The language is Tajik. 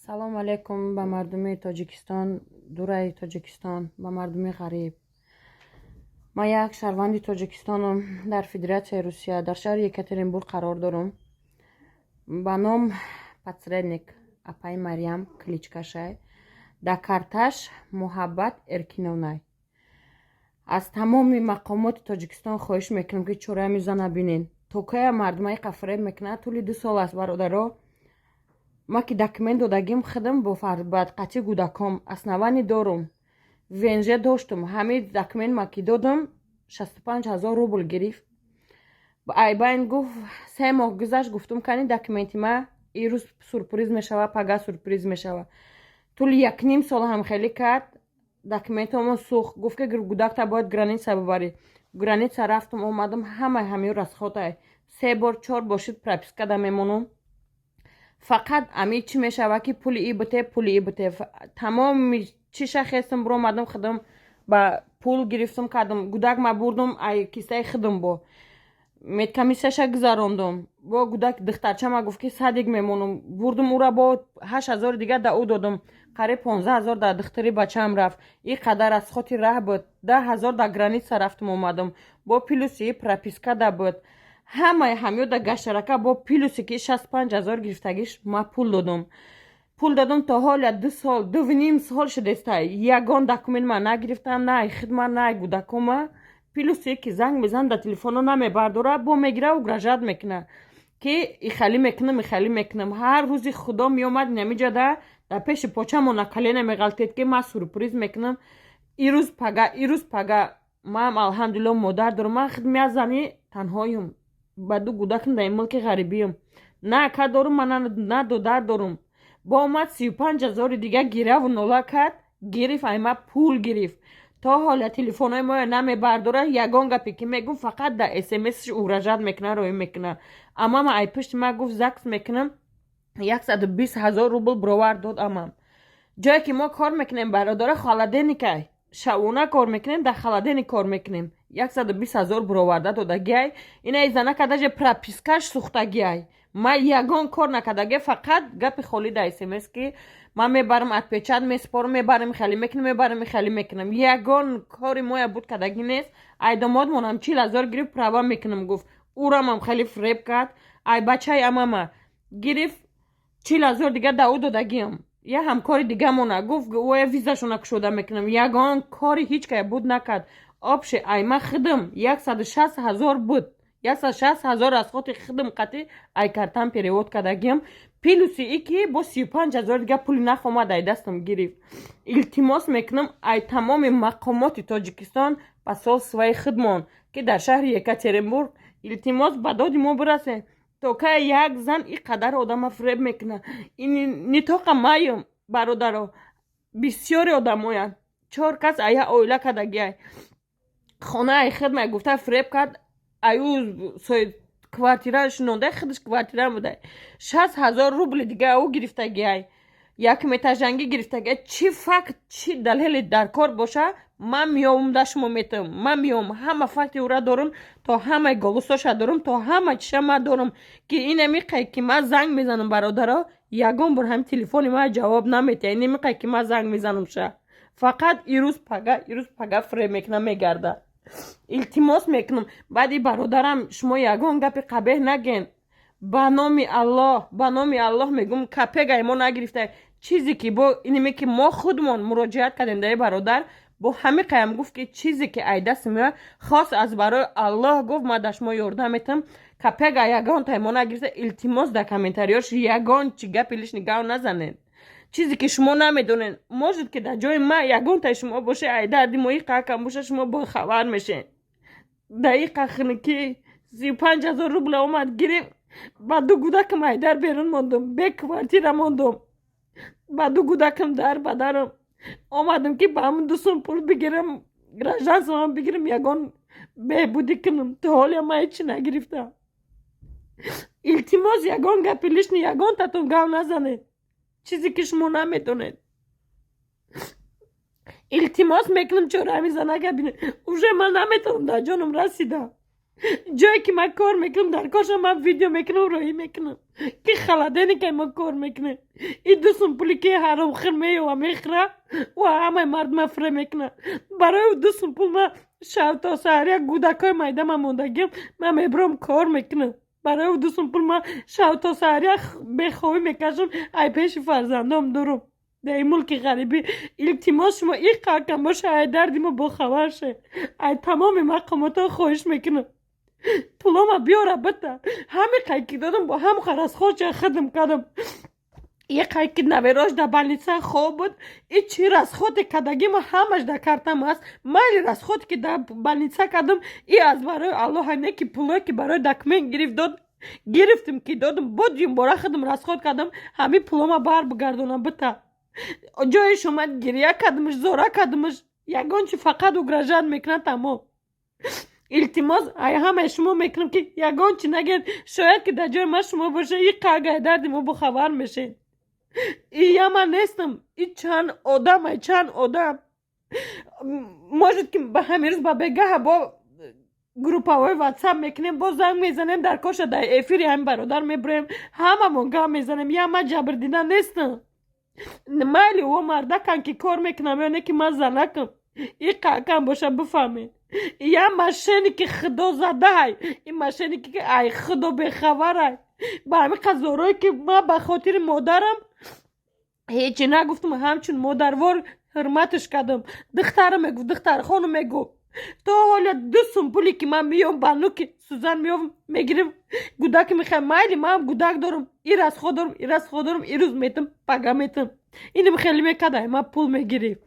Салому алейкум ба мардуми Тоҷикистон, дураи Тоҷикистон, ба мардуми ғариб. Ман як шаҳрванди Тоҷикистонам, дар Федератсияи Русия, дар шаҳри Екатеринбург қарор дорам. Ба ном посредник апаи Марьям кличкашай, дар карташ Муҳаббат Эркиновнай. Аз тамоми мақомоти Тоҷикистон хоҳиш мекунам, ки чораи зана бинен. То кая мардума иқа фиреб мекунад? Тӯли 2 сол аст, бародаро, ма ки документ додагим худам бо қатъи кӯдаком основание дорум, ВНЖ доштум. Ҳамин документ ма ки додум, 65 000 рубл гирифт. Айбайн гуфт, 3 моҳ гузашт. Гуфтум, кани документи ма? Ирӯз сюрприз мешава, пага сюрприз мешава. Тӯли якним сол ҳамхелӣ кард. Документҳомо сӯхт. Гуфт, ки гудакта бояд граница бибарӣ. Граница рафтум, омадам, ҳамаи ҳамин расходай се бор, чор бор шуд, пропискада мемонум. Фақат ами чӣ мешава, ки пули и бите, пули и бите. Тамоми чиша хестам, биромадам, худам ба пул гирифтум, кардам. Гудак ма бурдум, ай кисаи худам бо медкомиссияша гузарондум. Бо гудак духтарчама гуфт, ки садик мемонум. Бурдум ура, бо 8000 дигар да ӯ додум. Қариб 15 000 дар духтари бачаам рафт. И қадар расходи раҳ буд. 10 000 дар граница рафтум, омадум, бо плюси пропискада буд. Ҳамаи ҳамёда гаштарака, бо плюсе ки 65 000 гирифтагиш ма пул додум, пул додум. То ҳоля 2 сол, 2,5 сол шудеста, ягон документ ма нагирифтам, на ай хидма, на ай гудакома. Плюсе ки занг мезанам, дар телефоно намебардора, бо мегира, угрожать мекуна, ки ихалӣ мекунам, ихалӣ мекунам. Ҳар рӯзи Худо меомад инамиҷада, дар пеши почамо на колено меғалтед, ки ман сюрприз мекунам ирӯз пага, ирӯз пага. Ман алҳамдулилло модар дорам. Ман хидми як зани танҳоюм, ба ду гудакам дар ин мулки ғарибиюм. На ака дорум, на додар дорум. Бо омад, 35 000-и дига гираву нола кард, гирифт, айма пул гирифт. То ҳоля телефонҳои моя намебардора. Ягон гапе ки мегум, фақат дар смсш угрожать мекуна, роӣ мекуна. Амама ай пушти ма гуфт, ЗАГС мекунам. 120 000 рубл бировар дод амам. Ҷое ки мо кор мекунем, бародора, холодильникай, шавона кор мекунем, дар холодильник кор мекунем. 120 000 бироварда додагиай. Инаи занака даже пропискаш сӯхтагиай. Ма ягон кор накардагия, фақат гапи холӣ дар смс, ки ман мебарам, отпечаток месупорам, мебарам, хеле мекунам, мебарам, хеле мекунам. Ягон кори моя буд кардагӣ нест. Ай домодмонам 40 000 гирифт, права мекунам гуфт, урамам хеле фиреб кард. Ай бачаи амама гирифт, 40 000 дига да ӯ додагиам. Я ҳамкори дигамона гуфт, оя визашона кушода мекунам. Ягон кори ҳеҷ кая буд накард. Общий айма хидм 160 000 буд. 160 000 расходи хидм қатӣ ай картам перевод кардагиам. Плюси и ки бо 35 000 дига пули нах омад, ай дастам гирифт. Илтимос мекунам ай тамоми мақомоти Тоҷикистон, посольствои хидмон, ки дар шаҳри Екатеринбург, илтимос, ба доди мо бирасем. То кай як зан и қадар одама фиреб мекунад? Не только маем, бародаро, бисёри одамоянд. Чор кас ая оила кардагиай. Хонаи хидмай гуфта фиреб кард. Аю квартира шинонда, худаш квартира буда. 60 000 рубли дига ӯ гирифтагиай, як метажангӣ гирифтагиай. Чӣ факт, чӣ далеле дар кор боша, ман меёвум, да шумо метавам. Ман меёвум, ҳама факти ӯра дорум, то ҳамаи голосоша дорум, то ҳама чиша ман дорум, ки инамиқай ки ман занг мезанам, бародаро, ягон бор ҳами телефони ман ҷавоб наметиҳад. Инамиқай ки ман занг мезанам ша, фақат ирӯз пага, ирӯз пага фиреб мекунам, мегарда. Илтимос мекунам, баъди бародарам шумо ягон гапи қабеҳ наген. Ба номи Аллоҳ, ба номи Аллоҳ мегӯм, копейкаи мо нагирифта. Чизе ки бо инаме ки мо худмон муроҷиат кардем даи бародар, бо ҳами қаям гуфт, ки чизе ки ай даст меояд, хос аз барои Аллоҳ гуфт, ма да шумо ёрдам метам. Копейка ягон тай мо нагирифта. Илтимос, дар комментариёш ягон чи гапи лишний гав назанед, чизе ки шумо намедонед. Может, ки дар ҷои ма ягон тай шумо боше, ай дарди мои қакам боша, шумо бохабар мешед. Даиқа хиники 35 000 рубла омад, гирифт. Ба ду гудакам айдар берун мондум, бе квартира мондум, ба ду гудакам дар ба дарам омадам, ки ба ҳамн 2 сум пул бигирам, гражданствоам бигирам, ягон беҳбудӣ кунам. То ҳолия ман ҳечи нагирифтам. Илтимос, ягон гапи лишний ягон татон гав назанед, чизе ки шумо намедонед. Илтимос мекунам, чора ҳамин занака бинед. Уже ман наметавонам, дар ҷоном расида. Ҷое ки ман кор мекунам, дар коршам ман видео мекунам, роҳӣ мекунам, ки холодильник ай мо кор мекунем. И 2 сум пули ки ҳаромхӯр меёва, мехӯра ва ҳамаи мардума фиреб мекунад. Барои 2 сум пул ман шаб то саҳар як кӯдакҳои майда ман мондагиам, ман мебурам, кор мекунам. Барои 2 сум пул ман шаб то саҳар як бехобӣ мекашам, ай пеши фарзандом дурум дар ин мулки ғарибӣ. Илтимос, шумо и қакам боша, ай дарди мо бохабар ше. Ай тамоми мақомотҳо хоҳиш мекунам, пулома биёра, бита. Ҳами қай ки додам, бо ҳам расход ча хидм кардам. Е қай ки наверош дар больница хоб буд, и чӣ расход е кардагима ҳамаш дар картам аст. Майли, расход е ки дар больница кардам, и аз барои Аллоҳ, не ки пулое ки барои документ гирифт дод, гирифтим ки додам, бо дуюмбора худам расход кардам. Ҳамин пулома бар бигардонам, бита. Ҷоеш омад, гиря кардамаш, зора кардамаш, ягон чи, фақат угрожать мекунад, тамом. Илтимос ай ҳамаи шумо мекунам, ки ягон чи нагед. Шояд ки дар ҷои ман шумо боша, и қагай дарди мо бохабар мешед. И я ман нестам, и чанд одам, ай чанд одам. Может, ки ба ҳамин рӯз, ба бегаҳа бо группаҳои Ватсап мекунем, боз занг мезанем, дар коша дар эфири ҳамин бародар мебироем, ҳамамон гап мезанем. Я ман ҷабрдида нестам. Майли, о мардакан ки кор мекунам ё не, ки ман занакам, и қакам боша, бифаҳмед. Я мошенник и худо задаай, и мошенник и ки ай худо бехабарай. Ба ҳамин қазорое ки ман ба хотири модарам ҳечи нагуфтам, ҳамчун модарвор ҳурматаш кардам. Духтарам мегуфт, духтархонум мегуфт, то ҳоля 2 сум пуле ки ман меём, ба нуки сӯзан меёвам, мегирим, гудаки мехоҳам. Майли, ман гудак дорам, и расход дорам, и расход дорам, и рӯз метам, пага метам. Инам хеле мекарда, ман пул мегирифт.